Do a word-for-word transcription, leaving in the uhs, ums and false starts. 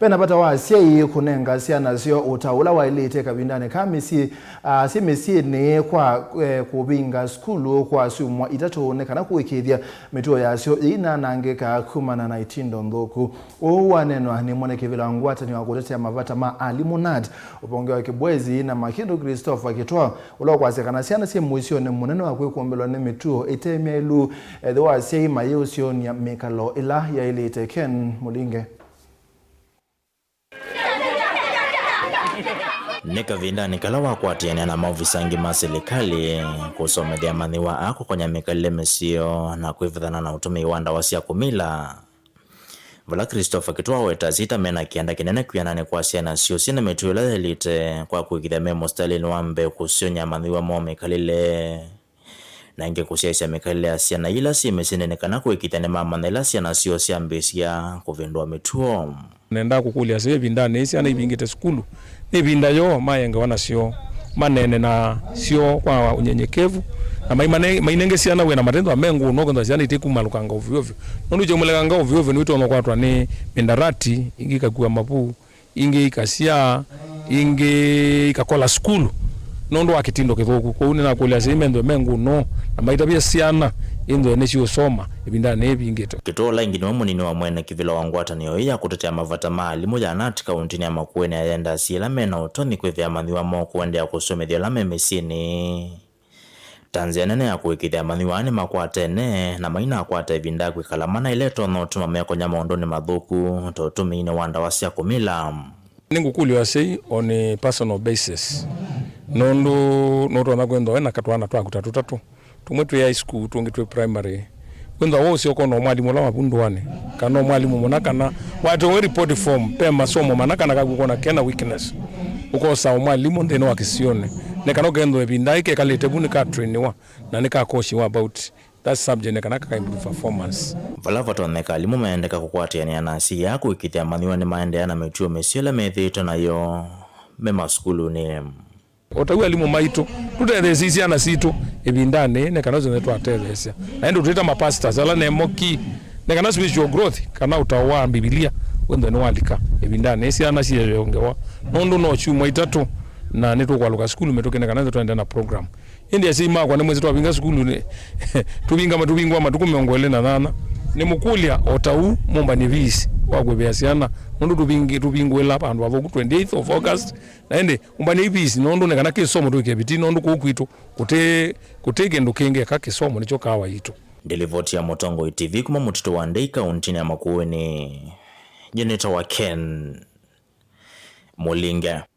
Ve na vata wa asyai kũnenga syana syoo ũtao ũla waĩlĩte kavindanĩ ka mĩsyĩ, ah, syĩ mĩsyĩnĩ kwa, eh, kũvinga sukulu kwa syumwa itatũ nĩ kana kũĩkĩĩthya mĩtuo yasyo ĩinanangĩka kumana na itindo nthũku. Ũu wanenwa nĩ mwene kĩvĩla wa ngwatanĩo wa kũtetea mavata ma alimũ, nat, ũvonge wa Kibwezi na Makindu, Christopher Kitwa, ũla ũkwasya kana syana syĩ mũisyonĩ mũnene wa kwĩkũmbĩlwa nĩ mĩtuo ĩte myaĩlu ethĩwa asyai mayĩũsyon'ya mĩkalo ĩla yaĩlĩte. Ken Mũlinge. Nĩ kavindanĩ kala wakwatĩanĩa na maovisa angĩ ma silikalĩ kũsomethya amanyĩw'a aa kũkonya mĩkalĩle mĩseo na kwĩvethana na ũtũmĩi wa ndawa sya kũmila, vala Christopher Kitwa aweta asyai ta mena kĩanda kĩnene kwĩananĩ kwa syana syoo syĩ na mĩtuo ĩla yaĩlĩte kwa kũĩkĩĩthya me mũsitalĩnĩ wa mbee kũsyon'ya amanyĩw'a moo mĩkalĩle, na ĩngĩ kũsyaĩĩsya mĩkalĩle ya syana ila syĩ mĩsyĩnĩ nĩ kana kũĩkĩĩthya nĩmamanya ĩla syana syoo syambĩĩsya kũvĩndũa mĩtuo. Nendaa kũkũlya asyai ĩvindanĩ yĩĩ syana ivingĩte sukulu, nĩ ĩvinda yoo mayengewa nasyo, maneene nasyo kwa ũnyenyekevu, na mai-, mane-, mainenge syana wĩa na matethwa me ngũnũ, kwĩthwa syana itikumalũkanga ovyo ovyo. Nũndũ kyaumũlĩkanga ovyo ovyo, nĩwĩtonya kwatwa nĩ mĩndarati, ingĩ ikakua mavu, ingĩ ikasyaa, ingĩ ikakola sukulu nũndũ wa kĩtindo kĩthũku. Kwoou nĩnakũlya asyai methwe me ngũnũ na maitavya syana ĩthwe nĩsiũsoma ĩvindanĩ yĩĩ ĩvingĩte. Kitwa ũla ĩngĩ nĩwe mũnini wa mwene kĩvĩla wa ngwatanĩo ĩĩ ya kũtetea mavata ma alimũ ya nat kaũntĩnĩ ya Makueni ayenda asyai ala mena ũtonyi kwĩthĩa amanyĩw'a moo kũendeea kũsomethya ala me mĩsyĩnĩ ta nzĩa nene ya kũĩkĩĩthya amanyĩw'a aa nĩmakwatene na mainakwata ĩvinda ya kwĩkala mana ĩla ĩtonya ũtuma mekonya maũndũnĩ mathũku ta ũtũmĩinĩ wa ndawa sya kũmila. Nĩngũkũlya asyai on a personal basis, nũndũ nũtonya kwĩthwa wĩ na twana twaku ta tũtatũ, tũmwe twĩ high school, tũngĩ twĩ primary. Wĩthwa wose ũkona o mwalimũ ũla wavu ndũanĩ, kana o mwalimũ mũna, kana watewe report form, ve masomo mana kana kaku ũkona kena weakness. Ũkosa o mwalimũ nthĩnĩ wa kĩsionĩ. Nĩ kana ũkethĩwa ĩvinda ĩkekalĩte vu nĩkatrainiwa na nĩkakosiwa about that subject, nĩ kana kaka improve performance. Vala vatonyeka, alimũ maendeka kũkwatĩanĩa na asyai aa kũĩkĩĩthya amanyĩw'a nĩmaendeea na mĩtuo mĩseo ĩla methĩĩtwe nayo me masukulunĩ. O ta ũu alimũ maitũ, tũtetheesye syana sitũ ĩvindanĩ nĩ kana syonthe twatetheesya. Na ĩndĩ tũtwĩta mapastors ala nemo ki, nĩ kana spiritual growth, kana ũtao wa Mbivilia wĩthwe nĩwalika ĩvindanĩ syana syĩyongewa, nũndũ no syumwa itatũ na nĩtũkwalũka sukulu mĩtũkĩ nĩ kana ĩthwe twaendeea na program. Ĩndĩ asyai makwa nĩmwĩsĩ twavinga sukulu nĩ, tũvinga, tũvingũa matukũ mĩongo ĩlĩ na nyanya. Nĩmũkũlya o ta ũu mũmbany'e fees wa kũĩvĩa syana, nũndũ tũvingi-, tũvingũĩla vandũ vathũku twenty-eighth of August. Na ĩndĩ ũmbany'ei fees nũndũ nĩ kana kĩsomo tũĩkĩe vitii, nũndũ kũu kwitũ kũtĩ, kũtĩ kĩndũ kĩngĩ eka kĩsomo nĩkyo kaawa yitũ. Ndĩ livoti ya Mũtongoi T V kuma mũtitũ wa Ndei kaũntĩnĩ ya Makueni. Nyie nĩtawa Ken Mũlinge.